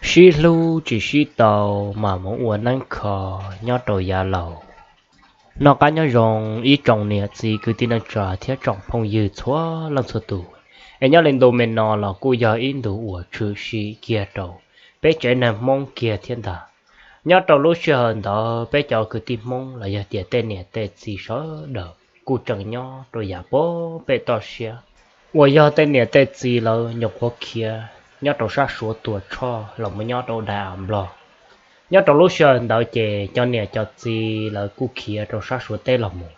Sib hlub tsis sib tau, mas mus ua neeb kho nyob rau yav laus. Noj qab nyob zoo ib tsoom niam txiv kwv tij neej tsa thiab tsoom phooj ywg txhua leej txhua tus. Es nyob li ntu me no los kuj yog ib ntu uas tshwm sim kiag rau peb tsev neeg Hmoob kiag thiab ntag. Nyob rau lub sij hawm ntawd peb cov kwv tij Hmoob los yog tias tej niam tej txiv sawv daws kuj tseem nyob rau yav puag pem toj siab, uas yog tej niam tej txiv lawv nyuam qhuav khiav nyob rau sab Suav Tuam Tshoj los mus nyob rau daim av Nplog. Nyob rau lub sij hawm ntawd ces cov niam cov txiv lawv kuj khiav rau sab Suav teb los mus.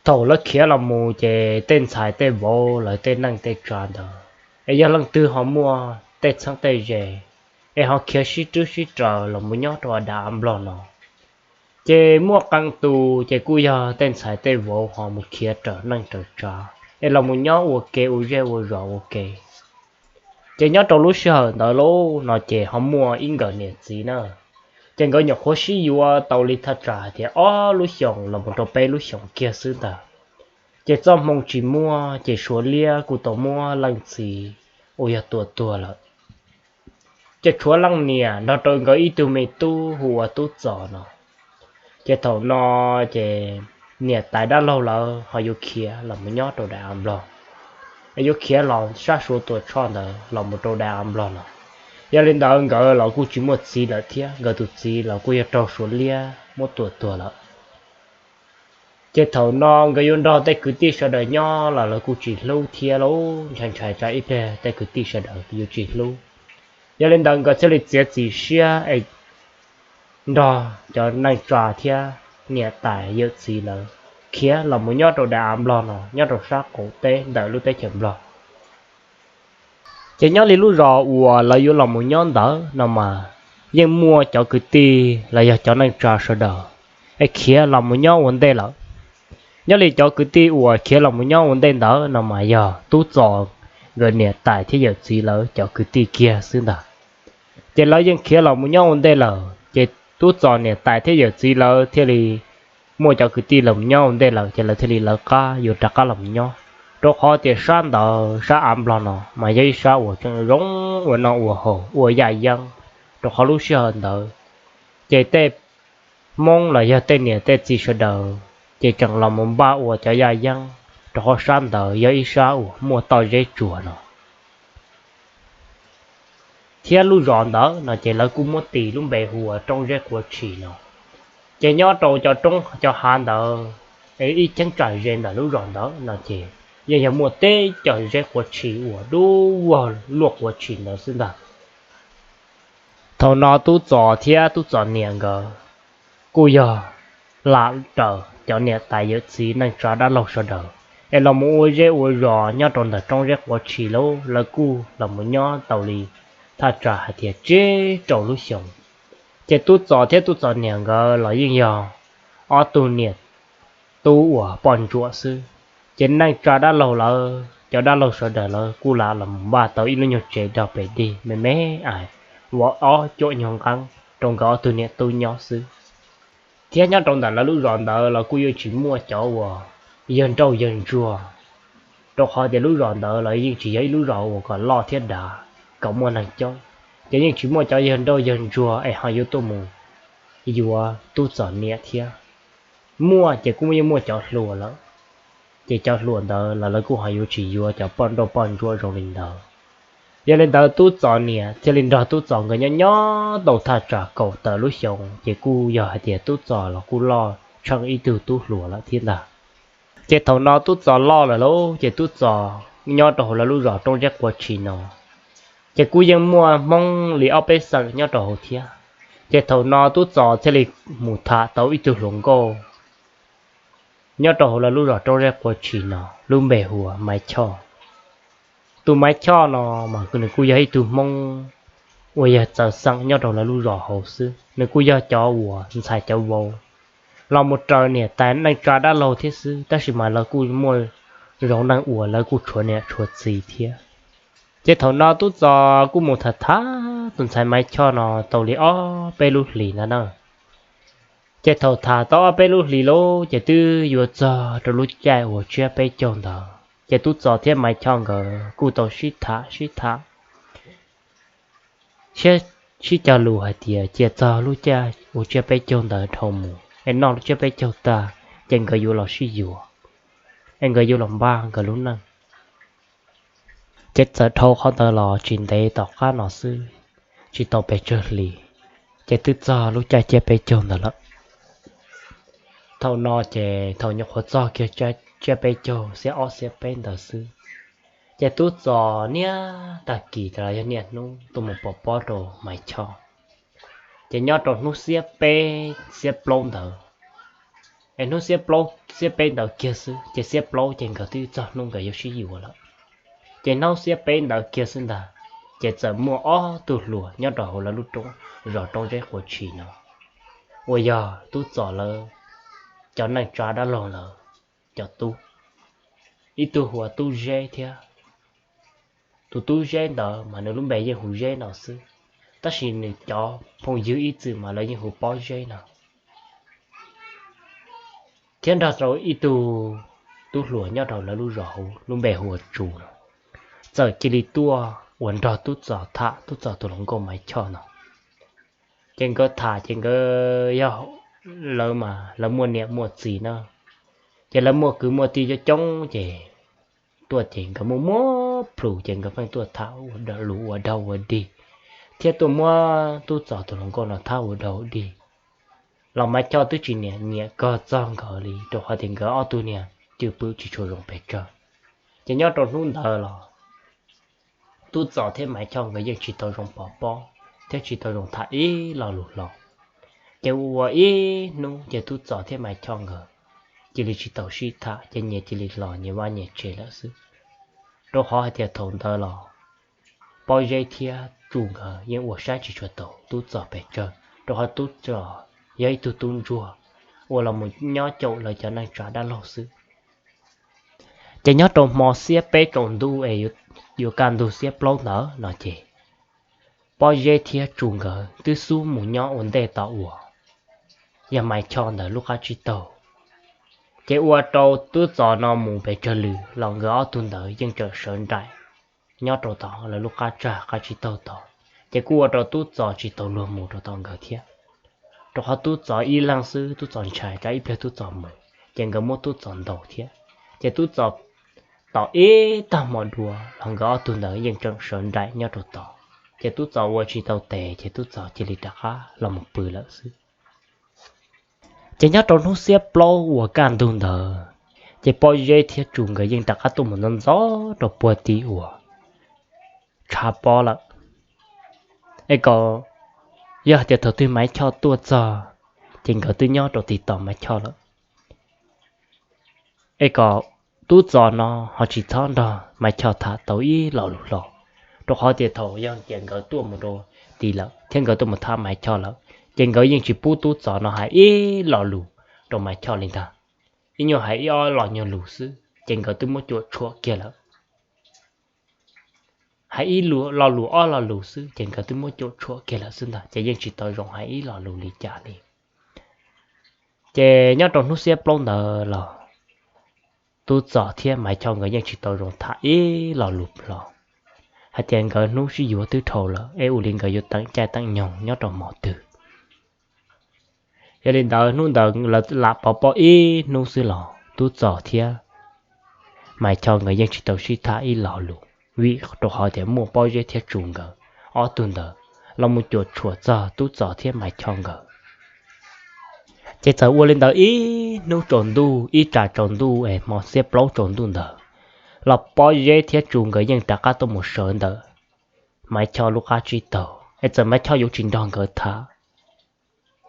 Thaum lawv khiav los mus ces tej ntxhais tej vauv lawv tej neej tej tsav ntawd, es yog leej twg ho muaj tej txheeb tej ze, es ho khiav sib rwb sib raws los mus nyob rau daim av Nplog no, ces muaj qee tus ces kuj yog tej ntxhais tej vauv ho mus khiav raws neej raws tsav es los mus nyob ua ke ua zej ua zos ua ke. Ces nyob rau lub sij hawm ntawd lauj no ces ho muaj ib nkawm niam txiv na, ces nkawd nyuam qhuav sib yuav tau li thaj tsam hais tias ob lub xyoos los mus rau peb lub xyoos kiag xwb ntag. Ces txoj hmoo tsis muaj ces Suav liab kuj tau muab leej txiv uas yog tua tuag lawm. Ces tshuav leej niam nrog rau nkawd ib tug me tub hu ua Tub Txos no. Ces thaum no ces niam tais dab laug lawv ho yuav khiav los mus nyob rau daim av Nplog, es yuav khiav los sab Suav Tuam Tshoj ntawd los mus rau daim av Nplog no. Yog li ntawd nkawd los kuj tsis muaj txiv lawm thiab, nkawd tus txiv los kuj yog raug Suav liab muab tua tuag lawm. Ces thaum no nkawd yuav nrog tej kwv tij sawv daws nyob los lawv kuj tsis hlub thiab lauj, ntshai ntshai tsam ib pliag tej kwv tij sawv daws yuav tsis hlub. Yog li ntawd nkawd thiaj li txiav txim siab es nrog cov neej tsa thiab niam tais yawm txiv lawv khiav los mus nyob rau daim av Nplog no nyob rau sab qaum teb ntawm lub teb chaws Nplog. Ces nyob li lub zos uas lawv yuav los mus nyob ntawd no mas yeej muaj cov kwv tij los yog cov neej tsa sawv daws es khiav los mus nyob ua ntej lawm. Nyob li cov kwv tij uas khiav los mus nyob ua ntej ntawd no mas yog Tub Txos nkawd niam tais thiab yawm txiv lawv cov kwv tij kiag xwb ntag. Ces lawv yeej khiav los mus nyob ua ntej lawm ces Tub Txos niam tais thiab yawm txiv lawv thiaj li muaj cov kwv tij los nyob ua ntej lawm ces lawv thiaj li lawv qab yuav rov qab los nyob, rau qhov tias sab ntawd sab av Nplog no mas yog ib sab uas tseem zoo ua noj ua haus ua yaj yeeb, rau qhov lub sij hawm ntawd ces tej Hmoob los yog tej niam tej txiv sawv daws ces tseem los mus npaj ua cov yaj yeeb, rau qhov sab ntawd yog ib sab uas muaj toj zeb tsuag no. Thiab lub zos ntawd no ces lawv kuj muab tis lub npe hu ua Roob Zeb Quav Tshis no. Ces nyob rau cov roob cov hav ntawd, ib cheeb tsam ze ntawm lub zos ntawd no ces yeej yog muaj teb cov zeb quav tshis uas dub vog luaj quav tshis ntawd xwb ntag. Thaum no Tub Txos thiab Tub Txos niam nkawd kuj yog lam raws cov niam tais yawm txiv neej tsa dab laug sawv daws es los mus ua zej ua zos nyob rau ntawm Roob Zeb Quav Tshis lauj, lawv kuj los mus nyob tau li thaj tsam hais tias tsib rau lub xyoos. Ces Tub Txos thiab Tub Txos niam nkawd los yeej yog ob tug niam tub uas poj ntsuam xwb. Ces neej tsa dab laug lawv cov dab laug sawv daws lawv kuj lam los mus npaj tau ib lub nyuag tsev dog pem dig me me ais, ua ob cuab nyuag nqeeb rau nkawd ob tug niam tub nyob xwb. Thiab nyob rau ntawm lawv lub zos ntawd los kuj yuav tsis muaj cov uas yawg nrauj yawg ntsuag, rau qhov tias lub zos ntawd los yeej tsis yog ib lub zos uas kom loj thiab dav kom muaj neeg coob, ces yeej tsis muaj cov yawg nrauj yawg ntsuag es ho yuav tuaj mus yuav Tub Txos niam thiab. Muaj ces kuj yeej muaj cov hluas lawm, ces cov hluas ntawd los lawv kuj ho yuav tsis yuav cov poj nrauj poj ntsuam zoo li ntawd. Yog li ntawd Tub Txos niam thiaj li nrog Tub Txos nkawd nyob nyob tau thaj tsam kaum tawm lub xyoos ces kuj yog hais tias Tub Txos los kuj loj tsheej ib tug tub hluas lawm thiab ntag. Ces thaum no Tub Txos loj lawm lauj, ces Tub Txos nyob rau hauv lawv lub zos Roob Zeb Quav Tshis no ces kuj yeej muaj Hmoob li ob peb xeem nyob rau hauv thiab. Ces thaum no Tub Txos thiaj li mus tham tau ib tug hluas nkauj nyob rau hauv lawv lub zos Roob Zeb Quav Tshis no lub npe hu ua Maiv Choj. Tus Maiv Choj no mas nws kuj yog ib tug Hmoob uas yog txawv xeem nyob rau lawv lub zos hauv xwb, nws kuj yog cov uas ntxhais cov vauv los mus raws niam tais neej tsa dab laug thiab xwb, tab sis mas lawv kuj muaj zoo neej uas lawv kuj tshuav niam tshuav txiv thiab. Ces thaum no Tub Txos kuj mus tham tham tus ntxhais Maiv Choj no tau li ob peb lub hlis ntag na. Ces thaum tham tau ob peb lub hlis lauj, ces twb yuav txog rau lub caij uas tsiab peb caug ntawd, ces Tub Txos thiab Maiv Choj nkawd kuj tau sib tham sib tham, thiab sib cog lus hais tias cia txog lub caij ua tsiab peb caug ntawd dhau mus es noj lub tsiab peb caug tag ces nkawd yuav los sib yuav, es nkawd yuav los npaj nkawd lub neej. Ces txawm dhau qhov ntawd los tsis ntev tom qab no xwb, tsis tau pes tsawg hlis, ces twb txog lub caij tsiab peb caug ntawd lawm. Thaum no ces thaum nyuam qhuav txog kiag tsiab peb caug xiab ob xiab peb ntawd xwb, ces Tub Txos niaj tag kis los yog niaj hnub tuaj mus pov pob rau Maiv Choj. Ces nyob rau hnub xiab peb xiab plaub ntawd, es hnub xiab plaub xiab peb ntawd kiag xwb, ces xiab plaub ces nkawd twb txog hnub nkawd yuav sib yuav lawm. Ces hnub xiab peb ntawd kiag xwb ntag, ces txawm muaj ob tug hluas nyob rau hauv lawv lub roob, zos Roob Zeb Quav Tshis no, uas yog Tub Txos lawv cov neej tsa dab laug lawv cov tub, ib tug hu ua Tub Zeb thiab. Tus Tub Zeb ntawd mas nws lub npe yeej hu Zeb no xwb, tab sis nws cov phooj ywg ib txwm mas lawv yeej hu Pob Zeb no, thiab nrog rau ib tug tub hluas nyob rau lawv lub zos hauv lub npe hu ua Tsu no, txawm cia li tuaj uas nrog Tub Txos tham Tub Txos tus hluas nkauj Maiv Choj no. Ces nkawd tham ces nkawd yog lawv mas lawv muaj niam muaj txiv na, ces lawv muaj kwv muaj tij coob coob ces tuaj ces nkawd muaj muab plhus ces nkawd pheej tuaj tham ua lus ua daug ua dig, thiab tuaj muab Tub Txos tus hluas nkauj no tham ua daug ua dig. Los Maiv Choj twb tsis nyiam nyiam kawg txog nkawd li rau qhov tias nkawd ob tug niag cwj pwm tsis tshua zoo pes tsawg. Ces nyob rau hnub ntawd los Tub Txos thiab Maiv Choj nkawd yeej tsis tau zoo pov pob thiab tsis tau zoo tham ib lo lus hlo. Ces ua ib hnub ces Tub Txos thiab Maiv Choj nkawd cia li tsis tau sib tham ces nyias cia li los nyias vaj nyias tsev lawm xwb. Rau qhov hais tias thaum ntawd los Pob Zeb thiab Tsu nkawd yeej ua saib tsis tshua tau Tub Txos pes tsawg, rau qhov Tub Txos yog ib tug tub ntsuag uas los mus nyob caum lawv cov neej tsa dab laug xwb. Ces nyob rau hmo xiab peb tsaus ntuj es yuav kaj ntug xiab plaub ntawd no ces Pob Zeb thiab Tsu nkawd twb xub mus nyob ua ntej tom uas yog Maiv Choj ntawd lub qab tsib taug. Ces ua rau Tub Txos no mus pes tsawg lwm los nkawd ob tug ntawd yeej tseem sawv nraim nyob rau tom lawv lub qab tsag qab tsib taug tod, ces kuj ua rau Tub Txos tsis tau luag mus rau tom nkawd thiab. Rau qhov Tub Txos ib leeg xwb, Tub Txos ntshai tsam ib pliag Tub Txos mus ces nkawd muab Tub Txos ntaus thiab. Ces Tub Txos tom ib tag hmo dua los nkawd ob tug ntawd yeej tseem sawv nraim nyob rau tod. Ces Tub Txos ua tsis tau tes ces Tub Txos cia li rov qab los mus pw lawm xwb. Ces nyob rau hnub xiab plaub uas kaj ntug ntawd, ces Pob Zeb thiab Tsu nkawd yeej rov qab tuaj mus ntxov ntxov rau puag tim uas tshav pob lawm. Es kom yog tias thaum twg Maiv Choj tuaj txog, ces nkawd twb nyob rau tim tom Maiv Choj lawm. Es kom Tub Txos no ho tsis txhob nrog Maiv Choj tham tau ib lo lus hlo, rau qhov tias thaum yog tias nkawd tuaj mus rau tid lawm thiab nkawd tuaj mus tham Maiv Choj lawm, ces nkawd yeej tsis pub Tub Txos no hais ib lo lus rau Maiv Choj li ntag. Ib nyuag hais ib ob lo nyuag lus xwb ces nkawd twb muab cuam tshuam kiag lawm. Hais ib lo lus ob lo lus xwb ces nkawd twb muab cuam tshuam kiag lawm xwb ntag, ces yeej tsis tau zoo hais ib lo lus li cas li. Ces nyob rau hnub xiab plaub ntawd los Tub Txos thiab Maiv Choj nkawd yeej tsis tau zoo tham ib lo lus hlo hais tias nkawd hnub sib yuav twb dhau lawm es ua li nkawd yuav teem caij teem nyoog nyob rau hmo twg. Yog li ntawd hnub ntawd lawv lam pov pob ib hnub xwb los Tub Txos thiab Maiv Choj nkawd yeej tsis tau sib tham ib lo lus, vim rau qhov tias muaj Pob Zeb thiab Tsu nkawd ob tug ntawd los mus cuam tshuam txog Tub Txos thiab Maiv Choj nkawd. Ces txawm ua li ntawd ib hnub tsaus ntuj, ib tsam tsaus ntuj es hmo xiab plaub tsaus ntuj ntawd, los Pob Zeb thiab Tsu nkawd yeej rov qab tuaj mus sawv ntawm Maiv Choj lub qab tsib taug, es txawm Maiv Choj yuav tsis nrog nkawd tham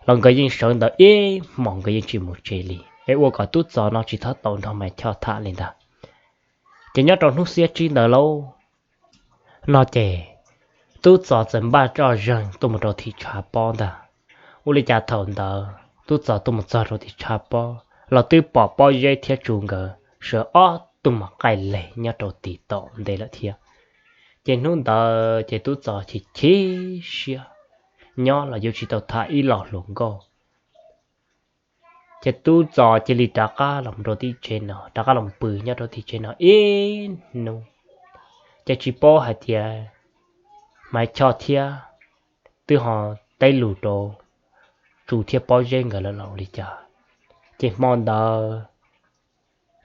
los nkawd yeej sawv ntawd ib hmos nkawd yeej tsis mus tsev li, es ua kom Tub Txos no tsis txhob tau nrog Maiv Choj tham li ntag. Ces nyob rau hnub xiab tsib ntawd lauj, no ces Tub Txos txawm npaj roj zeeg tuaj mus rau tim tshav pob ntag. Ua li cas thaum ntawd Tub Txos tuaj mus txog rau tim tshav pob los twb pom Pob Zeb thiab Tsu nkawd sawv ob tug mas qaij leg nyob rau tim tom ntej lawm thiab. Ces hnub ntawd ces Tub Txos chim chim siab, nyob los yuav tsis tau tham ib lo hluas nkauj. Ces Tub Txos cia li rov qab los rau tim tsev no, rov qab los pw nyob rau tim tsev no ib hnub. Ces tsis paub hais tias Maiv Choj thiab twb ho teb lus rau Tsu thiab Pob Zeb nkawd lawm los ua li cas. Ces hmo ntawd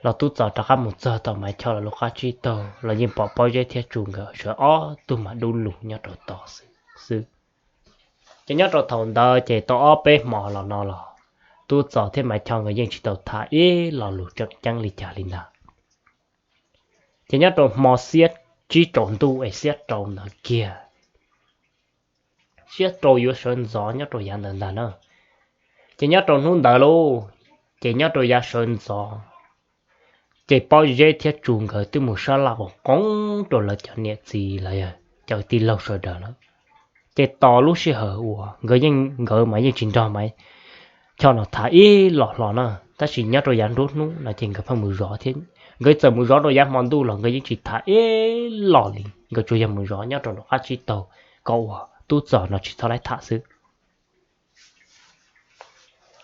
los Tub Txos rov qab mus txog tom Maiv Choj lawv lub qab tsib taug los yeej pom Pob Zeb thiab Tsu nkawd sawv ob tug mas dub lug nyob rau tod xwb. Ces nyob rau thaum ntawd ces tau ob peb hmo los no los Tub Txos thiab Maiv Choj nkawd yeej tsis tau tham ib lo lus tseem ceeb li cas li ntag. Ces nyob rau hmo xiab tsib rau ntuj es xiab rau ntawd kiag, xiab rau yuav sawv ntxov nyob rau yav ntawd ntag na. Ces nyob rau hnub ntawd lauj, ces nyob rau yav sawv ntxov, ces Pob Zeb thiab Tsu nkawd twb mus sab laj ua qoob rau lawv cov niam txiv los yog cov tij laug sawv daws lawm. Ces tos lub sij hawm uas nkawd yeej, nkawd mas yeej tsis nrog Maiv Choj no tham ib los hlo na, tab sis nyob rau yav nruab hnub no ces nkawd pheej mus zov thiab. Nkawd txawm mus zov rau yav hmo ntuj los nkawd yeej tsis tham ib los li, nkawd tsuas yog mus zov nyob rau nram qab tsib taug kom uas Tub Txos no tsis txhob laib tham xwb.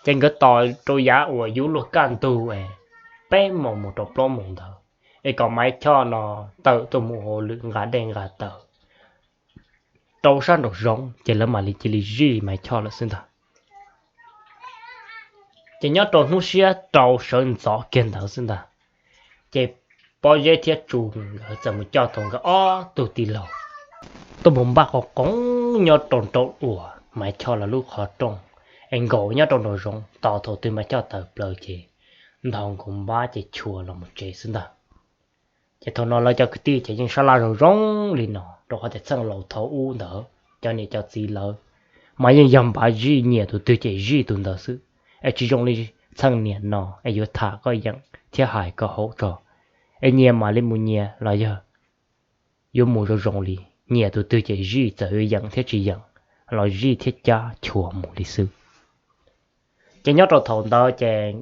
Ces nkawd tos rau yav uas yuav luag kaj ntug es peb moos mus rau plaub moos ntawd, es kom Maiv Choj no tawm tuaj mus ua lwm nqa dej nqa taws rau sab nraum zoov, ces lawv mam li cia li zij Maiv Choj lawm xwb ntag. Ces nyob rau hnub xiab rau sawv ntxov kiag ntawd xwb ntag, ces Pob Zeb thiab Tsu nkawd txawm mus coj tau nkawd ob tug tij laug tuaj mus npaj qoob qoob nyob rau nraum uas Maiv Choj lawv lub qhov rooj, es nkaum nyob rau nraum zoov tos thaum twg Maiv Choj tawm plaws ces nthos nkaus npab ces chua los mus tsev xwb ntag. Ces thaum no lawv cov kwv tij ces yeej sab laj zoo zoo li no, rau qhov tias txheej laus thaum ub ntawd cov niam cov txiv lawv mas yeej yog npav zij, nyiam tus twg ces zij tus ntawd xwb, es tsis zoo li txheej niam no es yuav tham koj yeem thiab hais koj haum tso, es nyias mam li mus nyias los yog yuav mus zoo zoo li, nyiam tus twg ces zij, txawm yuav yeem thiab tsis yeem los zij thiab cab chua mus li xwb. Ces nyob rau thaum ntawd ces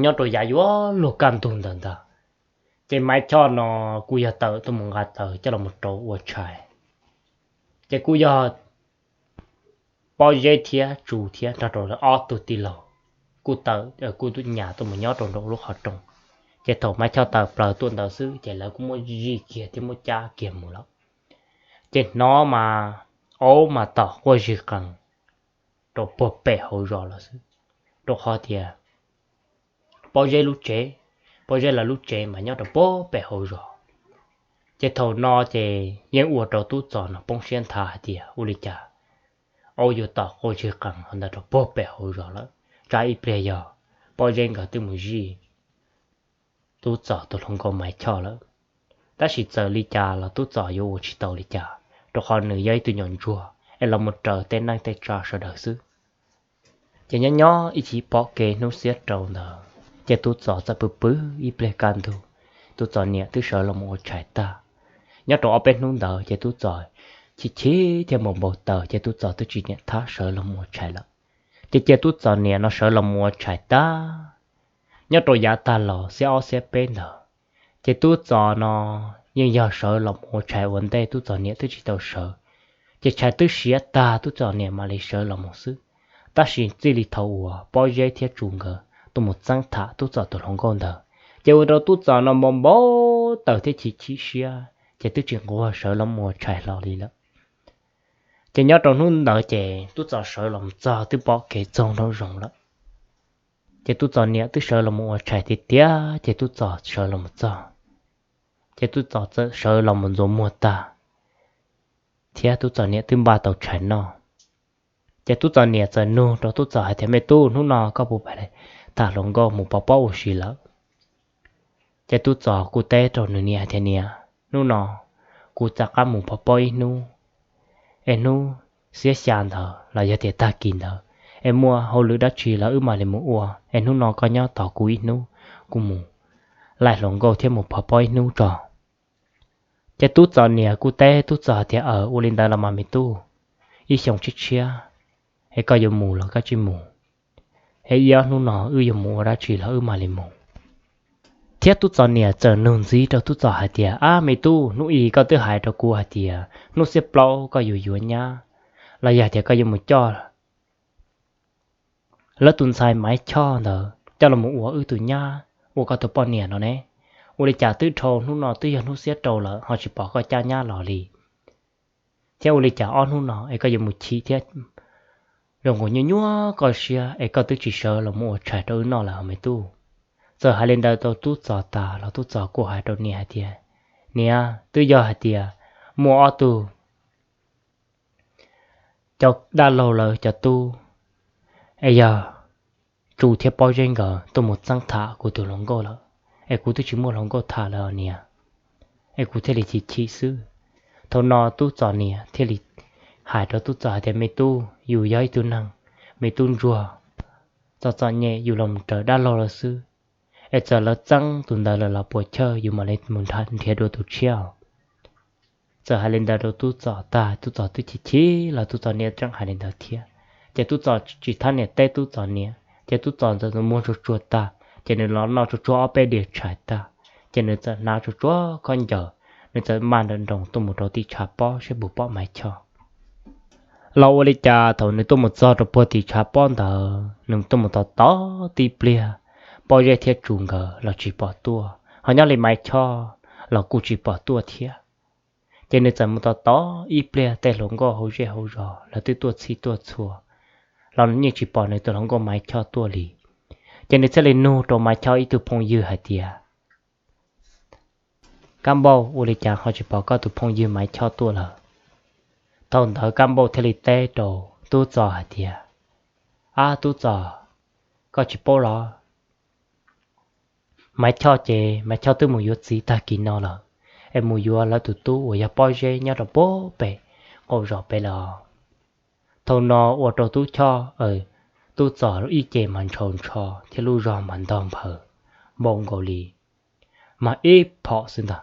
nyob rau yav yuav luag kaj ntug ntawd ntag, ces Maiv Choj no kuj yog tawm tuaj mus nqa taws coj los rau ua tshais. Ces kuj yog Pob Zeb thiab Tsu thiab nrog rau lawv ob tug tij laug kuj tawm, kuj nyas tuaj mus nyob rau nraum lub qhov rooj. Ces thaum Maiv Choj tawm plaws tuaj ntawd xwb ces lawv kuj muab zij kiag thiab muab cab kiag mus lawm. Ces hnov mas aub mas tom quaj zig qees rau puag pem hauv zos lawm xwb, rau qhov tias Pob Zeb lub tsev, Pob Zeb lawv lub tsev mas nyob rau puag pem hauv zos. Ces thaum no ces yeej ua rau Tub Txos no poob siab nthav hais tias ua li cas aub yuav tom quaj zig qees ntawd rau puag pem hauv zos lawm, tsam ib pliag yog Pob Zeb nkawd twb mus zij Tub Txos tus hluas nkauj Maiv Choj lawm. Tab sis txawm li cas los Tub Txos yuav ua tsis tau li cas, rau qhov nws yog ib tug nyuam ntsuag es los mus raws tej neej tej tsa sawv daws xwb. Ces nyob nyob ib chim pom kev hnub xiab rau ntawd ces Tub Txos txawm pw pw ib pliag kaj ntug, Tub Txos niam twb sawv los mus ua tshais tag. Nyob rau ob peb hnub ntawd ces Tub Txos chim chim thiab npau npau taws ces Tub Txos twb tsis niam thab sawv los mus ua tshais lawm. Ces cia Tub Txos niam no sawv los mus ua tshais tag. Nyob rau yav tag los xiab ob xiab peb ntawd, ces Tub Txos no yeej yog sawv los mus ua tshais ua ntej, Tub Txos niam twb tsis tau sawv. Ces tshais twb siav tag Tub Txos niam mam li sawv los mus xwb. Tab sis txij li thaum uas Pob Zeb thiab Tsu nkawd tuaj mus txeeb tham Tub Txos tus hluas nkauj ntawd, ces ua rau Tub Txos no npau npau taws thiab chim chim siab ces twb tsis nquag sawv los mus ua tshais hlo li lawm. Ces nyob rau hnub ntawd ces Tub Txos sawv los mus txog twb pom kev txog nraum zoov lawm. Ces Tub Txos niam twb sawv los mus ua tshais tiag tiag ces Tub Txos sawv los mus txog. Ces Tub Txos txawm sawv los mus ntxuav muag tag, thiab Tub Txos niam twb npaj tau tshais noj. Ces Tub Txos niam txawm nug rau Tub Txos hais tias, Me tub, hnub no koj puas pab tham hluas nkauj mus pov pob ua si lawm? Ces Tub Txos kuj teb rau nws niam hais tias, Niam, hnub no kuv rov qab mus pov pob ib hnub, es hnub xiab xya ntawd los yog tias tag kis ntawd es muaj hauj lwm dab tsi los wb mam li mus ua, es hnub no koj nyob tos kuv ib hnub, kuv mus laij hluas nkauj thiab mus pov pob ib hnub tso. Ces Tub Txos niam kuj teb Tub Txos hais tias, Aws, ua li ntawd los mas me tub, ib xyoo tshiab tshiab es koj yuav mus los koj tsij mus, es ib ob hnub no wb yuav mus ua dab tsi los wb mam li mus. Thiab Tub Txos niam txawm nug ntxiv rau Tub Txos hais tias, Ab me tub, hnub i koj twb hais rau kuv hais tias hnub xiab plaub koj yuav yuav nyab, los yog tias koj yuav mus coj lawv tus ntxhais Maiv Choj ntawd coj los mus ua wb tus nyab, ua koj tus poj niam no ne. Ua li cas twb dhau hnub no twb yog hnub xiab rau lawm ho tsis pom koj cab nyab los li? Thiab ua li cas ob hnub no es koj yuav mus chim thiab? Zoo nkaus nyuaj nyuaj koj siab es koj twb tsis sawv los mus ua tshais rau wb noj lawm hos me tub. Txawm hais li ntawd rau tub Txos tas los tub Txos kuj hais rau niam hais tias, niam, twb yog hais tias muaj ob tug cov dab laug lawv cov tub es yog Tsu thiab Pob Zeb nkawd tuaj mus txeeb tham kuv tus hluas nkauj lawm, es kuv twb tsis muaj hluas nkauj tham lawm niam, es kuv thiaj li chim chim xwb. Thaum no tub Txos niam thiaj li hais rau tub Txos hais tias, me tub, yus yog ib tug neeg, me tub ntsuag, txom txom nyem yus los raws dab laug lawv xwb, es txawm lawv txeeb tus ntawd lawm los puas chawj yus mam li mus nrhiav dua tus tshiab. Txawm hais li ntawd rau tub Txos tag, tub Txos twb chim chim los tub Txos niam tseem hais li ntawd thiab. Ces tub Txos tsis thab niam teb tub Txos niam, ces tub Txos ntxawm muag tsuag tsuag tag ces nws los noj tsuag tsuag ob peb diav tshais tag, ces nws txawm hnav tsuag tsuag khaub ncaws, nws txawm maj nrawm nroos tuaj mus rau tim tshav pob saib puas pom Maiv Choj. Los ua li cas thaum nws tuaj mus txog rau puag tim tshav pob ntawd nws tuaj mus tos tos tib pliag, Pob Zeb thiab Tsu nkawd los tsis pom tuaj, ho nyob li Maiv Choj los kuj tsis pom tuaj thiab. Ces nws txawm mus tos tos ib pliag tej hluas nkauj hauv zej hauv zos lawv twb tuaj txhij tuaj txhua los yeej tsis pom nws tus hluas nkauj Maiv Choj tuaj li. Ces nws thiaj li nug rau Maiv Choj ib tug phooj ywg hais tias, Kab Npauj, ua li cas ho tsis pom koj tus phooj ywg Maiv Choj tuaj lawm? Thaum ntawd Kab Npauj thiaj li teb rau tub Txos hais tias, Ab tub Txos, koj tsis paub los? Maiv Choj ces Maiv Choj twb mus yuav txiv tag kis no lawm, es mus yuav lawv tus tub uas yog Pob Zeb nyob rau puag pem qaum zos pem lawm. Thaum no ua rau tub Choj, tub Txos ib ce mas ntshaus ntsho thiab lub zog mas ntog nphaws npaum nkaus li mas ib phom xwb ntag.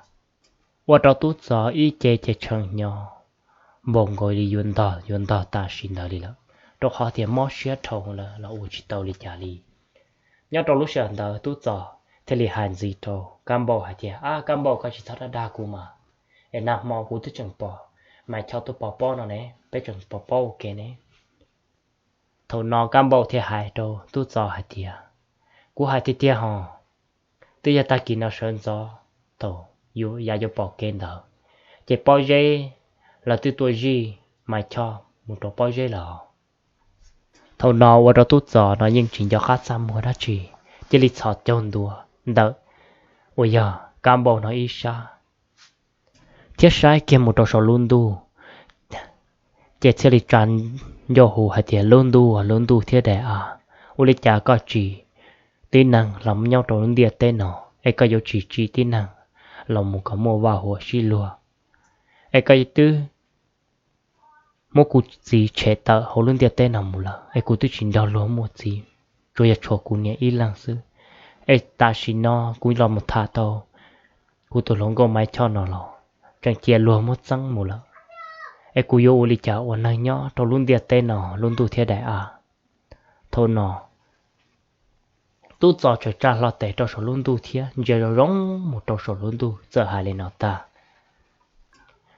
Ua rau tub Txos ib ce ces tshee hnyo npaum nkaus li yuav ntog yuav ntog tam sim ntawd li lawm, rau qhov tias mob siab dhau lawm los ua tsis tau li cas li. Nyob rau lub sij hawm ntawd tub Txos thiaj li hais ntxiv rau Kab Npauj hais tias, Ab Kab Npauj, koj tsis txhob dag dag kuv mas, es nag hmo kuv twb tseem pom Maiv Choj tuaj pov pob no ne, peb tseem pov pob ua ke ne. Thaum no Kab Npauj thiaj hais rau tub Txos hais tias, Kuv hais tiag tiag hos, twb yog tag kis no sawv ntxov thaum yav yuav pom kev ntawd, ces Pob Zeb lawv twb tuaj zij Maiv Choj mus rau Pob Zeb lawm. Thaum no ua rau tub Txos no yeej tsis nco qab txaj muag dab tsi, cia li txhos caug ntua ntawm uas yog Kab Npauj no ib sab thiab saib kiag mus rau saum lub ntuj, ces thiaj li tsa ncauj hu hais tias, Lub ntuj, lub ntuj thiab daim av, ua li cas koj tsim tib neeg los nyob rau lub ntiaj teb no, es koj yuav tsis tsim tib neeg los mus kom muaj vaj huam sib luag, es koj twb muab kuv txiv tshem tawm hauv lub ntiaj teb no mus lawm, es kuv twb tsis nrog luag muaj txiv, tsuas yog tshuav kuv niam ib leeg xwb. Es tam sim no kuv los mus tham tau kuv tus hluas nkauj Maiv Choj no los tseem cia luag muab txeeb mus lawm, es kuv yuav ua li cas ua neeg nyob rau lub ntiaj teb no, lub ntuj thiab daim av? Thaum no tub Txos txawm tsa hlo tes rau saum lub ntuj thiab ntsia zoo zoo mus rau saum lub ntuj, txawm hais li no tag,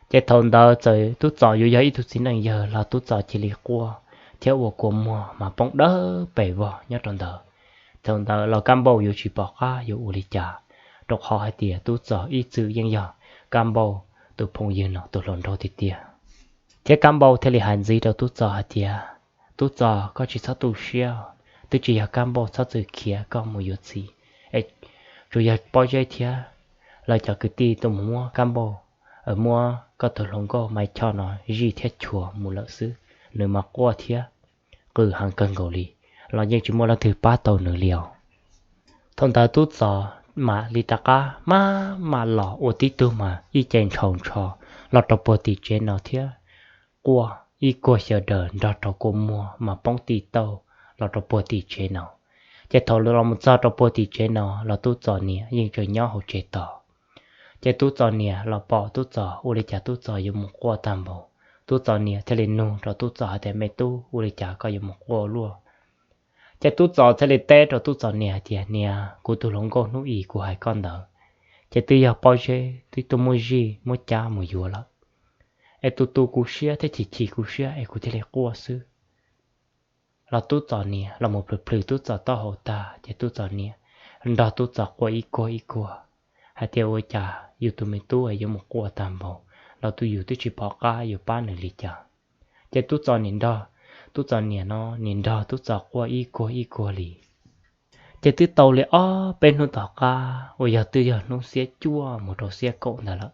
ces thaum ntawd txawm tub Txos yuav yog ib tug txiv neej yawg los tub Txos cia li quaj thiab ua kua muag mas poob dawb pes vog nyob rau ntawd. Thaum ntawd los Kab Npauj yuav tsis pom qab yuav ua li cas, rau qhov hais tias tub Txos ib txwm yeej yog Kab Npauj tus phooj ywg no tus hluas nraug tiag tiag. Thiab Kab Npauj thiaj li hais ntxiv rau tub Txos hais tias, Tub Txos, koj tsis txhob tu siab, twb tsis yog Kab Npauj txhob txwm khiav koj mus yuav txiv, es tsuas yog Pob Zeb thiab lawv cov kwv tij tuaj mus muab Kab Npauj, muab koj tus hluas nkauj Maiv Choj no zij thiab chua mus lawm xwb. Nws mas quaj thiab qw heev kawg nkaus li, los yeej tsis muaj leej twg pab tau nws li os. Thaum ntawd tub Txos mam li rov qab mam mam los ua tib tug mas ib ce ntshaus ntsho los rau puag tim tsev no thiab quaj ib kuag xyaw daws nrog rau kua muag mas poob ti tauj los rau puag tim tsev no. Ces thaum los mus txog rau puag tim tsev no los tub Txos niam yeej tseem nyob hauv tsev tos. Ces tub Txos niam los pom tub Txos ua li cas tub Txos yuav mus quaj tag npaum. Tub Txos niam thiaj li nug rau tub Txos hais tias, Me tub, ua li cas koj yuav mus quaj luaj? Ces tub Txos thiaj li teb rau tub Txos niam hais tias, Niam, kuv tus hluas nkauj hnub i kuv hais koj ntawd, ces twb yog Pob Zeb twb tuaj muab zij muab cab mus yuav lawm, es tu tu kuv siab thiab chim chim kuv siab es kuv thiaj li quaj xwb. Los tub Txos niam los mus plhws plhws tub Txos taub hau tag ces tub Txos niam nrog tub Txos quaj ib kuag ib kuag hais tias, Ua cas yus tus me tub yuav mus quaj tag npaum los tus yus twb tsis pom qab yuav pab nws li cas. Ces Tub Txos nim nrog, Tub Txos niam no nim nrog Tub Txos quaj ib kuag ib kuag li. Ces twb tau li ob peb hnub tom qab uas yog twb yog hnub xiab cuaj mus rau xiab kaum ntawd lawm.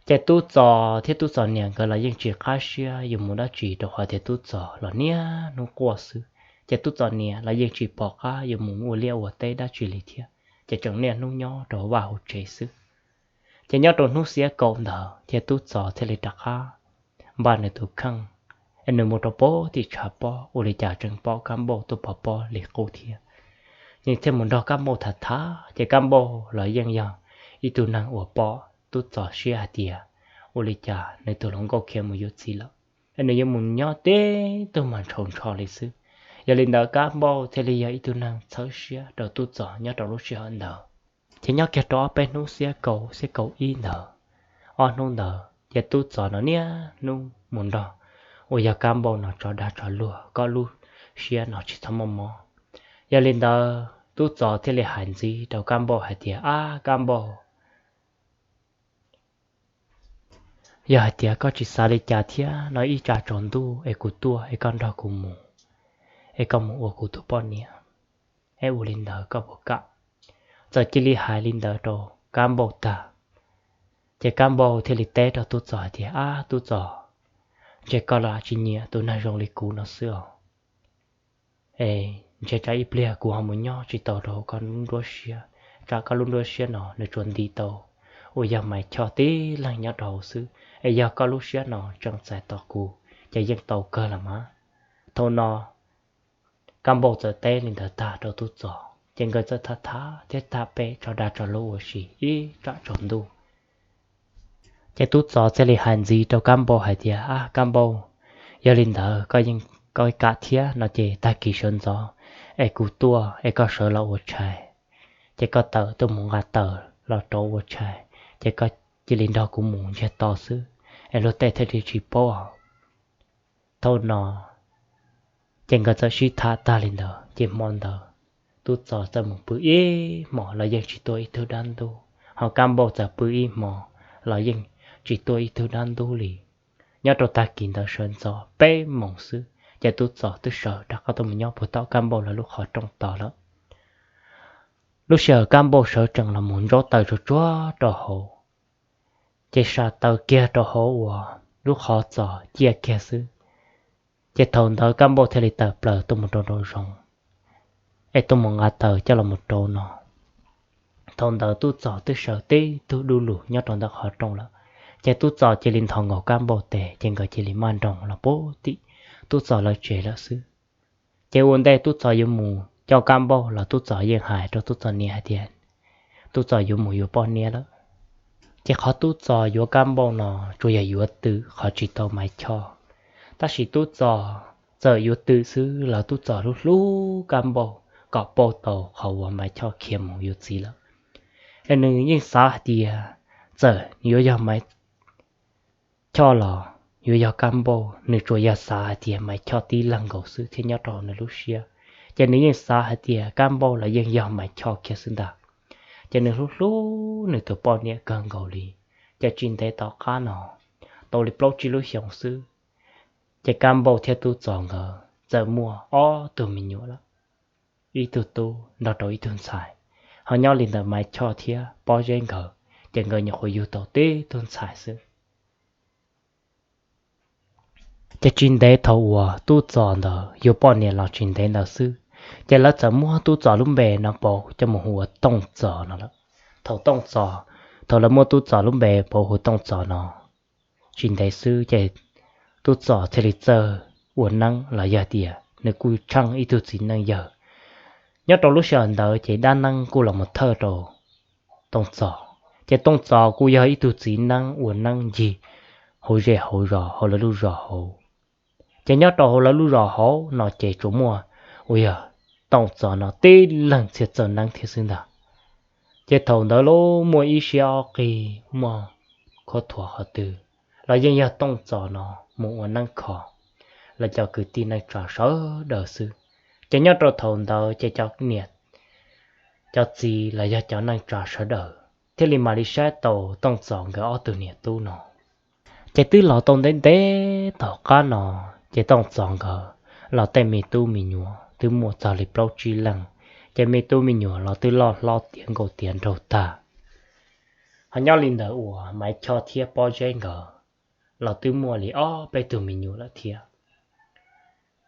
Ces Tub Txos thiab Tub Txos niam nkawd los yeej tsis qab siab yuav mus dab tsi rau qhov tias Tub Txos los niaj hnub quaj xwb. Ces Tub Txos niam los yeej tsis pom qab yuav mus ua liaj ua teb dab tsi li thiab, ces tseem niaj hnub nyob rau vaj hauv tsev xwb. Ces nyob rau hnub xiab kaum ntawd thiab Tub Txos thiaj li rov qab npaj nws tus kheej, es nws mus rau pem tim tshav pob ua li cas tseem pom Kab Npauj tuaj pov pob li qub thiab. Nws thiaj mus nrog Kab Npauj tham tham, ces Kab Npauj los yeej yog ib tug neeg uas pom Tub Txos siab hais tias ua li cas nws tus hluas nkauj khiav mus yuav txiv lawm, es nws yuav mus nyob teb tug mas ntshaus ntsho li xwb. Yog li ntawd Kab Npauj thiaj li yog ib tug neeg txhawb siab rau Tub Txos nyob rau lub sij hawm ntawd. Ces nyob kiag rau ob peb hnub xiab kaum, xiab kaum ib ntawd, ob hnub ntawd ces Tub Txos no niaj hnub mus nrog uas yog Kab Npauj no tso dag tso luag, koj lub siab no tsis txhob muaj mob. Yog li ntawd Tub Txos thiaj li hais ntxiv rau Kab Npauj hais tias, Ab Kab Npauj, yog hais tias koj tsis xav li cas thiab no ib tsam tsaus ntuj es kuv tuaj es koj nrog kuv mus, es koj mus ua kuv tus poj niam, es ua li ntawd koj puas kam? Txawm cia li hais li ntawd rau Kab Npauj tag, ces Kab Npauj thiaj li teb rau Tub Txos hais tias, Ab Tub Txos, ntshe koj lam tsis nyiam tus neeg zoo li kuv no xwb os. Es ntshe tsam ib pliag kuv ho mus nyob tsis tau rau koj lub nruab siab, tsam koj lub nruab siab no nws tsuas ntim tau uas yog Maiv Choj tib leeg nyob rau hauv xwb, es yog koj lub siab no tseem txais tos kuv ces yeej tau kawg los mas. Thaum no Kab Npauj txawm teb li ntawd tag rau Tub Txos ces nkawd txawm tham tham thiab tham pem tso dag tso luag ua si ib tsam tsaus ntuj. Ces Tub Txos thiaj li hais ntxiv rau Kab Npauj hais tias, Ab Kab Npauj, yog li ntawd koj yeej, koj kam thiab no ces tag kis sawv ntxov es kuv tuaj es koj sawv los ua tshais, ces koj tawm tuaj mus nqa taws los rauv ua tshais, ces koj cia li nrog kuv mus ntsiag to xwb, es luag tej thiaj li tsis paub. Thaum no ces nkawd txawm sib tham tag li ntawd ces hmo ntawd Tub Txos txawm mus pw ib hmos los yeej tsis tuaj ib tug dab ntub, ho Kab Npauj txawm pw ib hmos los yeej tsis tuaj ib tug dab ntub li. Nyob rau tag kis ntawd sawv ntxov peb moos xwb ces Tub Txos twb sawv rov qab tuaj mus nyob puag tom Kab Npauj lawv lub qhov rooj tos lawm. Lub sij hawm Kab Npauj sawv tsees los mus ntsaub taws tsuag tsuag rau hauv, ces sa taws kiag rau hauv uas lub qhov txos ciaj kiag xwb, ces thaum ntawd Kab Npauj thiaj li tawm plaws tuaj mus rau nraum zoov, es tuaj mus nqa taws coj los mus rauv no. Thaum ntawd Tub Txos twb sawv tib tug dub lug nyob rau ntawm qhov rooj lawm, ces Tub Txos cia li nthos nkaus Kab Npauj tes ces nkawd cia li maj nroos los puag tim Tub Txos lawv tsev lawm xwb. Ces ua ntej Tub Txos yuav mus coj Kab Npauj los Tub Txos yeej hais rau Tub Txos niam hais tias Tub Txos yuav mus yuav poj niam lawm. Ces qhov Tub Txos yuav Kab Npauj no tsuas yog yuav twm qhov tsis tau Maiv Choj, tab sis Tub Txos txawm yuav twm xwb los Tub Txos hlub hlub Kab Npauj kom pauj tau qhov uas Maiv Choj khiav mus yuav txiv lawm. Es nws yeej xav hais tias txawm yuav yog Maiv Choj los yuav yog Kab Npauj, nws tsuas yog xav hais tias Maiv Choj tib leeg nkaus xwb thiab nyob rau nws lub siab, ces nws yeej xav hais tias Kab Npauj los yeej yog Maiv Choj kiag xwb ntag. Ces nws hlub hlub nws tus poj niam kawg nkaus li. Ces tsis ntev tom qab no, tau li plaub tsib lub xyoos xwb, ces Kab Npauj thiab Tub Txos nkawd txawm muaj ob tug me nyuam lawm, ib tug tub nrog rau ib tug ntxhais. Ho nyob li ntawm Maiv Choj thiab Pob Zeb nkawd, ces nkawd nyuam qhuav yug tau tib tug ntxhais xwb. Ces tsis ntev thaum uas Tub Txos ntawd yuav poj niam los tsis ntev ntawd xwb, ces lawv txawm muab Tub Txos lub npe no pauv coj mus hu ua Tooj Txos no lawm. Thaum Tooj Txos, thaum lawv muab Tub Txos lub npe pauv hu Tooj Txos no, tsis ntev xwb ces Tub Txos thiaj li txawj ua neeb los yog tias nws kuj tsheej ib tug txiv neej yawg. Nyob rau lub sij hawm ntawd ces dab neeb kuj los mus thawj rau Tooj Txos, ces Tooj Txos kuj yog ib tug txiv neeb ua neeb ncig hauv zej hauv zos hauv lawv lub zos hauv. Ces nyob rau hauv lawv lub zos hauv no ces tsuas muaj uas yog Tooj Txos no tib leeg txhiaj txawj neeb thiab xwb ntag. Ces thaum ntawd los muaj ib siab ob qig muaj khuab thuav qhov twg los yeej yog Tooj Txos no mus ua neeb kho lawv cov kwv tij neej tsa sawv daws xwb. Ces nyob rau thaum ntawd ces cov niam, cov txiv los yog cov neej tsa sawv daws thiaj li mam li saib tau Tooj Txos nkawd ob tug niam tub no. Ces twb los tau ntev ntev tom qab no, ces Tooj Txos nkawd los tej me tub me nyuam twb muaj txog li plaub tsib leeg, ces me tub me nyuam los twb loj hlob tiav nkauj tiav nraug tag. Ho nyob li ntawd uas Maiv Choj thiab Pob Zeb nkawd los twb muaj li ob peb tug me nyuam lawm thiab.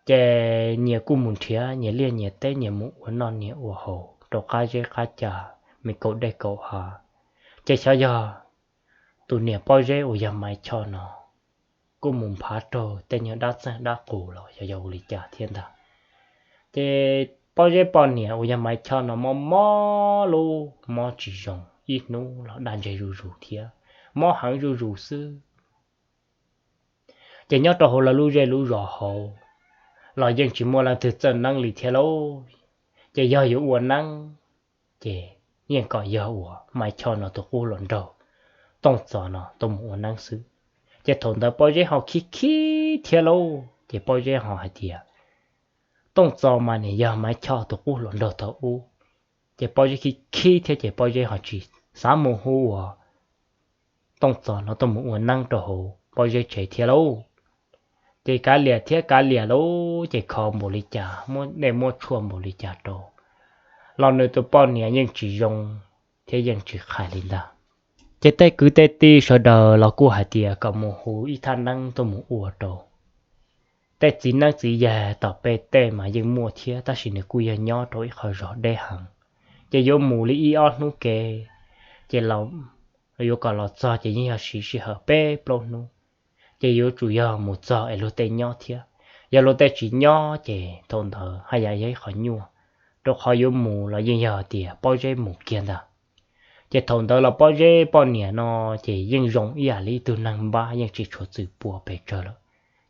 Ces nyias kuj mus nrhiav nyias liaj nyias teb, nyias mus ua noj nyias ua haus rau qab zeb qab ca, me kaum dej kaum hav. Ces xyov yog tus niam Pob Zeb uas yog Maiv Choj no kuj mus nphav raug tej nyuag dab txeeg dab qus los xyov yog ua li cas thiab ntag. Ces Pob Zeb poj niam uas yog Maiv Choj no mob mob lub mob tsis zoo, ib hnub los daj ntseg zuj zus thiab, mob heev zuj zus xwb. Ces nyob rau hauv lawv lub zej lub zos hauv los yeej tsis muaj leej twg txawj neeb li thiab lauj. Ces yog yuav ua neeb, ces yeej kom yog uas Maiv Choj no tus qub hluas nraug Tooj Txos no tuaj mus ua neeb xwb. Ces thaum ntawd Pob Zeb ho khib khib thiab lauj, ces Pob Zeb ho hais tias, Tooj Txos mas nim yog Maiv Choj tus qub hluas nraug thaum ub. Ces Pob Zeb khib khib thiab ces Pob Zeb ho tsis xav mus hu uas Tooj Txos no tuaj mus ua neeb rau hauv Pob Zeb tsev thiab lauj. Ces kav liam thiab kav liam lauj, ces kho npaum li cas, muab dej muab tshuaj npaum li cas rau los nws tus poj niam yeej tsis zoo thiab yeej tsis qhais li ntag. Ces tej kwv tej tij sawv daws los kuj hais tias kom mus hu ib thaj neeb tuaj mus ua rau. Tej txiv neeb txiv yaig tom peb tej mas yeej muaj thiab, tab sis nws kuj yog nyob rau ib qho zos deb heev, ces yuav mus li ib ob hnub kev, ces yuav kom los txog ces yeej yog siv sij hawm peb plaub hnub. Ces yuav tsum yog mus txog es luag tej nyob thiab, yog luag tej tsis nyob ces thaum ntawd haj yam yog ib qho nyuaj, rau qhov yuav mus los yeej yog tias Pob Zeb mus kiag ntag. Ces thaum ntawd los Pob Zeb poj niam no ces yeej zoo ib yam li ib tug neeg npab, yeej tsis tshuav txwm pua pes tsawg lawm.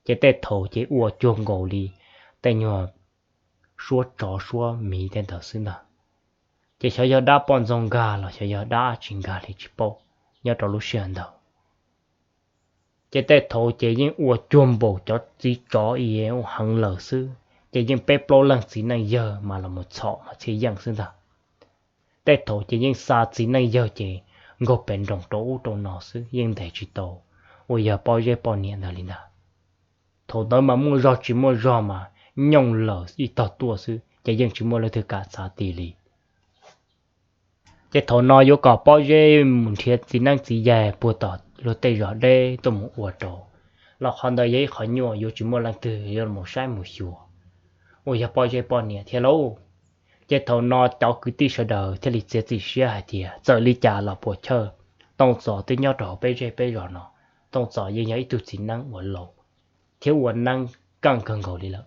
Ces tej thaum ces ua cuag nkaus li tej nyuag suab tsov suab miv tej ntawd xwb ntag. Ces xyov yog dab poj ntxoog nkag los xyov yog dab tsis nkag li tsis paub nyob rau lub sij hawm ntawd. Ces tej thaum ces yeej ua cuag npaum cov txiv tsov heev lawm xwb, ces yeej peb plaub leeg txiv neej yawg mas los mus txhom mas txhiaj yeej xwb ntag. Tej thaum ces yeej xa txiv neej yawg ces nkaug pem nroos rau ub rau no xwb, yeej ntes tsis tau uas yog Pob Zeb poj niam ntawd li ntag. Thaum ntawd mas muaj zog tsis muaj zog mas nyooj lawm ib tog tuaj xwb, ces yeej tsis muaj leej twg kam txav ti li. Ces thaum no yuav kom Pob Zeb mus nrhiav txiv neeb txiv yaig puag tom luag tej zos deb tuaj mus ua rau los qhov ntawd yog ib qhov nyuaj, yuav tsis muaj leej twg yuav mus saib mus xyuas uas yog Pob Zeb poj niam thiab lauj. Ces thaum no cov kwv tij sawv daws thiaj li txiav txim siab hais tias txawm li cas los puas chawj, Tooj Txos twb nyob rau hauv peb zej peb zos no, Tooj Txos yeej yog ib tug txiv neeb uas laus thiab ua neeb keej kawg nkaus li lawm,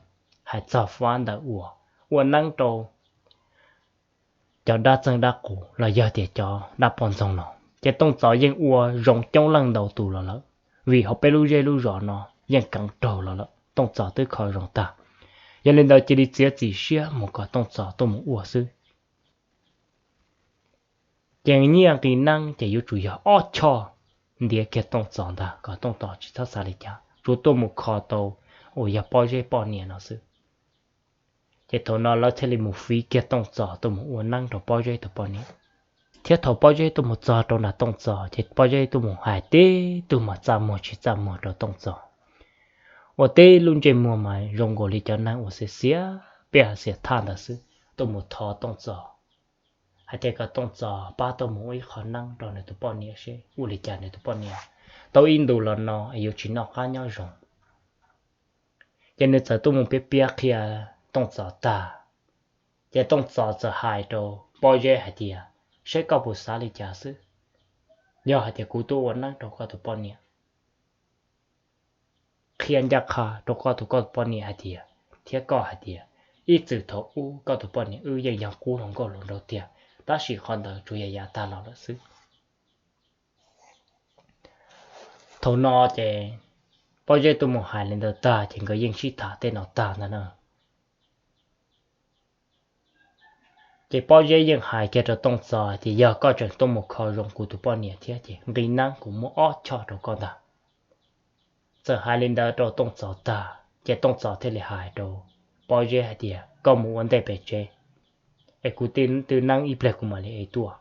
hais txog fab ntawm uas ua neeb rau cov dab txeeg dab qus los yog tias cov dab poj ntxoog no, ces Tooj Txos yeej ua zoo coob leej ntau tus los lawm, vim hauv peb lub zej lub zos no yeej keev raug los lawm, Tooj Txos twb kho zoo tag. Yog li ntawd cia li txiav txim siab mus kom Tooj Txos tuaj mus ua xwb. Ces nyiaj nqi neeb ces yuav tsum yog ob choj ntiav kiag Tooj Txos ntag, kom Tooj Txos tsis txhob xav li cas, tsuas tuaj mus kho tau uas yog Pob Zeb poj niam no xwb. Ces thaum no lawv thiaj li mus fiv kiag Tooj Txos tuaj mus ua neeb rau Pob Zeb tus poj niam, thiab thaum Pob Zeb tuaj mus txog rau nram Tooj Txos ces Pob Zeb tuaj mus hais tib tug mas txaj muag tsis txaj muag rau Tooj Txos, ua tib lub ntsej muag mas zoo nkaus li cov neeg uas xiav xiav pej xiav thaj ntawd xwb, tuaj mus thov Tooj Txos hais tias kom Tooj Txos pab tuaj mus ua ib qho neeb rau nws tus poj niam seb ua li cas nws tus poj niam tau ib ntus los no es yuav tsis noj qab nyob zoo. Ces nws txawm tuaj mus piav piav qhia Tooj Txos tag, ces Tooj Txos txawm hais rau Pob Zeb hais tias, seb koj puas xav li cas xwb, yog hais tias kuv tuaj ua neeb rau koj tus poj niam, qhia ncaj qha rau koj tus koj tus poj niam hais tias, thiab koj hais tias, ib txwm thaum ub koj tus poj niam wb yeej yog qub hluas nkauj hluas nraug tiag, tab sis qhov ntawd tsuas yog yav tag los lawm xwb. Thaum no ces Pob Zeb tuaj mus hais li ntawd tag ces nkawd yeej sib tham tej no tag ntag na. Ces Pob Zeb yeej hais kiag rau Tooj Txos tias yog koj tseem tuaj mus kho zoo kuv tus poj niam thiab ces nqi neeb kuv muab ob choj rau koj ntag. Txawm hais li ntawd rau Tooj Txos tag ces Tooj Txos thiaj li hais rau Pob Zeb hais tias koj mus ua ntej pem tsev, es kuv twb neeb ib pliag kuv mam li ev tuaj.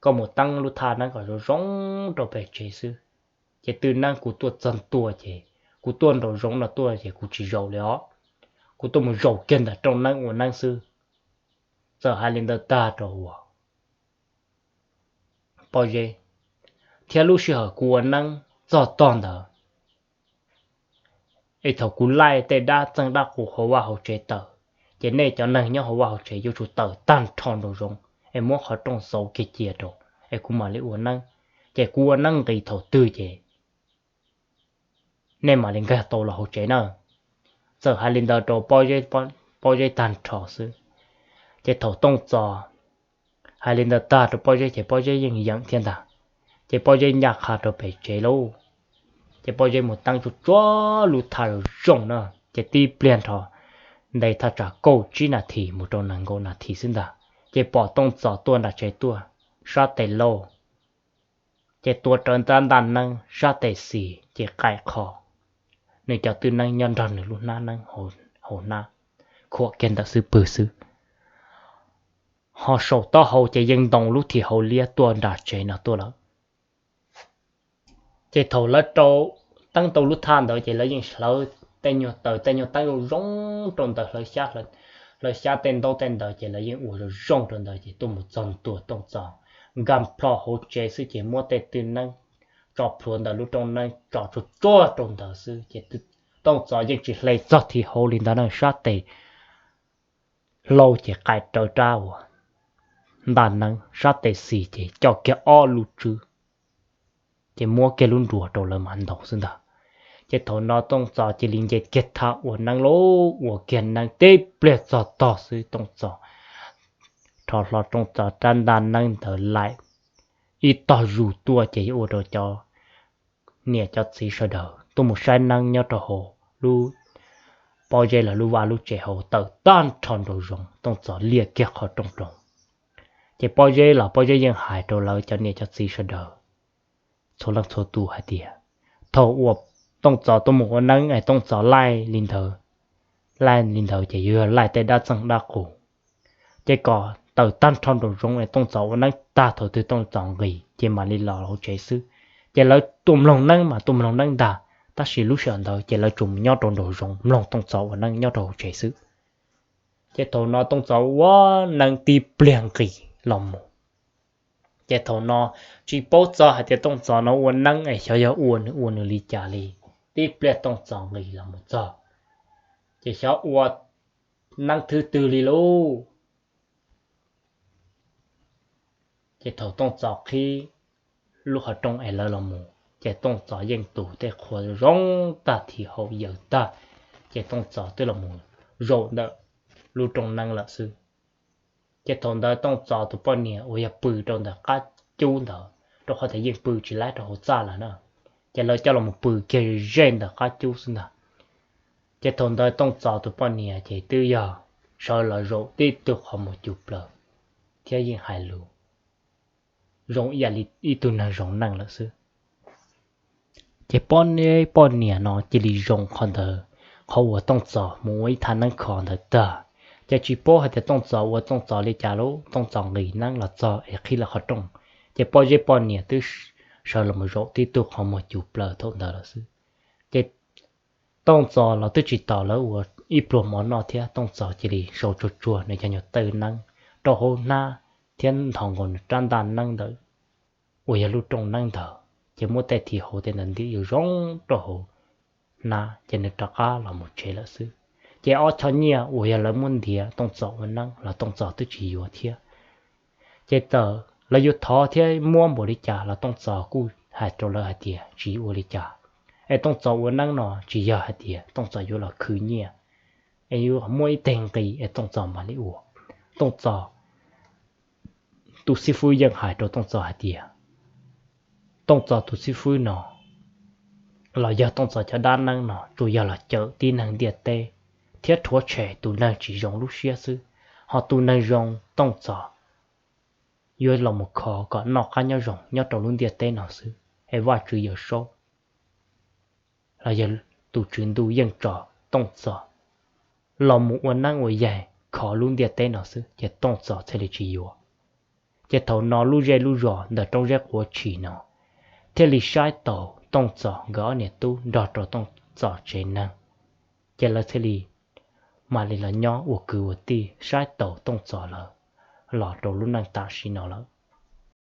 Koj mus teeb lub thaj neeb kom zoo zoo rau pem tsev xwb, ces twj neeb kuv tuaj txog ntua ces kuv tuaj nraum zoov no tuaj ces kuv tsis zaum li os. Kuv tuaj mus zaum kiag ntawm rooj neeb ua neeb xwb. Txawm hais li ntawd tag rau uas Pob Zeb, thiab lub sij hawm kuv ua neeb txog tog ntawd es thaum kuv laij tej dab txeej dab qus hauv vaj hauv tsev tawm, ces nej cov neeg nyob hauv vaj hauv tsev yuav tsum tawm tag nrho nraum zoov es muab qhov rooj xauv kiag cia rau es kuv mam li ua neeb. Ces kuv ua neeb nqis thaum twg ces nej mam li nkag tau los hauv tsev na. Txawm hais li ntawd rau Pob Zeb tag nrho xwb, ces thaum Tooj Txos hais li ntawd tag rau Pob Zeb ces Pob Zeb yeej yeem thiab ntag. Ces Pob Zeb ncaj qha rau pem tsev lauj, ces Pob Zeb mus teeb tsuj tsuag lub thaj zoo na, ces tib pliag nrho nte thaj tsam kaum tsib nas this mus rau nees nkaum nas this xwb ntag, ces pom Tooj Txos tuaj nram tsev tuaj sab tes lauj, ces tuav rawv ntaj neeb sab tes xis ces qaim qho nws cov twj neeb nyob nrog nws lub hnab neeb hauv hnab, khuam kiag ntawm xub pwg xwb, ho saum taub hau ces yeej ntoo lub thim hauv liab tuaj nram tsev no tuaj lawm. Ces thaum lawv rau teeb tau lub thaj ntawd ces lawv yeej hlawv tej nyuag taws tej nyuag teeb zoo zoo rau ntawd, hlawv xyab tej ntaub tej ntawd ces lawv yeej ua zoo zoo rau ntawd ces tuaj mus txog ntua Tooj Txos nkag plho hauv tsev xwb ces muab tej twj neeb tso plhuav ntawm lub rooj neeb tso tsuag tsuag rau ntawd xwb ces Tooj Txos yeej tsis hle txog thim hauv li ntawd na, sab tes hlau ces qaim rawv rab uas ntaj neeb, sab tes xis ces coj kiag ob lub tswb ces muab kiag lub nruas rau lawv mam ntaus xwb ntag. Ces thaum no Tooj Txos cia li nce kiag thaj ua neeb lauj, ua kiag neeb tib pliag txog tog xwb Tooj Txos rho hlo Tooj Txos rab ntaj neeb ntawd laim ib tog zus tuaj ces ua rau cov niam cov txiv sawv daws tuaj mus saib neeb nyob rau hauv lub Pob Zeb lawv lub vaj lub tsev hauv tawm tag nrho nraum zoov, Tooj Txos liaj kiag qhov rooj rau. Ces Pob Zeb los Pob Zeb yeej hais rau lawv cov niam cov txiv sawv daws txhua leej txhua tus hais tias thaum uas Tooj Txos tuaj mus ua neeb es Tooj Txos laij li ntawd, laij li ntawd ces yuav yog laij tej dab txeej dab qus. Ces kom tawm tag nrho nraum zoov es Tooj Txos ua neeb tag thaum twg Tooj Txos nqis ces mam li los hauv tsev xwb. Ces lawv tuaj mloog neeb mas tuaj mloog neeb ntag, tab sis lub sij hawm ntawd ces lawv tsuas mus nyob rau nraum zoov mloog Tooj Txos ua neeb nyob rau hauv tsev xwb. Ces thaum no Tooj Txos ua neeb tib pliag nqis los mus. Ces thaum no tsis paub txog hais tias Tooj Txos no ua neeb es xyov yog ua nws ua nws li cas li, tib pliag Tooj Txos nqis los mus txog, ces xyov ua neeb thwb twg li lauj. Ces thaum Tooj Txos qhib lub qhov rooj es lawv los mus ces Tooj Txos yeej tus tej qhua zoo tag, thim hauv yaws tag, ces Tooj Txos twb los mus zaum ntawm lub rooj neeb lawm xwb. Ces thaum ntawd Tooj Txos tus poj niam uas yog pw rau ntawm qab cub ntawd, rau qhov tias yeej pw tsis laib rau hauv txaj lawm na, ces lawv coj los pw kiag ze ntawm qab cub xwb ntag. Ces thaum ntawd Tooj Txos tus poj niam ces twb yog sawv los zaum tib tug qhov muag cug plaws thiab yeej hais lus zoo ib yam li ib tug neeg zoo neej lawm xwb. Ces poj niam no cia li zoo qhov ntawd, qhov uas Tooj Txos mus ua ib thaj neeb kho ntawd tag. Ces tsis paub hais tias Tooj Txos ua Tooj Txos li cas lauj, Tooj Txos nqis neeb los txog es qhib lawv qhov rooj, ces Pob Zeb poj niam twb sawv los mus zaum tib tug qhov muag cug plaws thaum ntawd lawm xwb. Ces Tooj Txos los twb tsis tos lawv ua ib pluag mov noj thiab, Tooj Txos cia li sau tsuag tsuag nws cov nyuag twj neeb rau hauv hnab thiab nthos nkaus nws rab ntaj neeb ntawd uas yog lub rooj neeb ntawd, ces muab tej thim hauv tej ntawd ntim zoo zoo rau hauv hnab ces nws rov qab los mus tsev lawm xwb. Ces ob choj nyiaj uas yog lawv muab ntiav Tooj Txos ua neeb los Tooj Txos twb tsis yuav thiab. Ces txawm lawv yuav thov thiab muab npaum li cas los Tooj Txos kuj hais rau lawv hais tias tsis ua li cas, es Tooj Txos ua neeb no tsis yog hais tias Tooj Txos yuav los khwv nyiaj, es yuav muaj ib teg nqi es Tooj Txos mam li ua. Tooj Txos tus xib fwb yeej hais rau Tooj Txos hais tias Tooj Txos tus xib fwb no los yog Tooj Txos cov dab neeb no tsuas yog los cawm tib neeg ntiaj teb thiab rhuav tshem tus neeg tsis zoo lub siab xwb, ho tus neeg zoo Tooj Txos yuav los mus kho kom noj qab nyob zoo nyob rau lub ntiaj teb no xwb, es Vajtswv Yawmsaub los yog tus Tswv Ntuj yeej tso Tooj Txos los mus ua neeb ua yaig kho lub ntiaj teb no xwb ces Tooj Txos thiaj li tsis yuav. Ces thaum no lub zej lub zos ntawm Roob Zeb Quav Tshis no thiaj li saib taus Tooj Txos nkawd ob niam tub nrog rau Tooj Txos tsev neeg, ces lawv thiaj li mam li los nyob ua kwv ua tij saib taus Tooj Txos lawv los rau lub neej tam sim no lawm.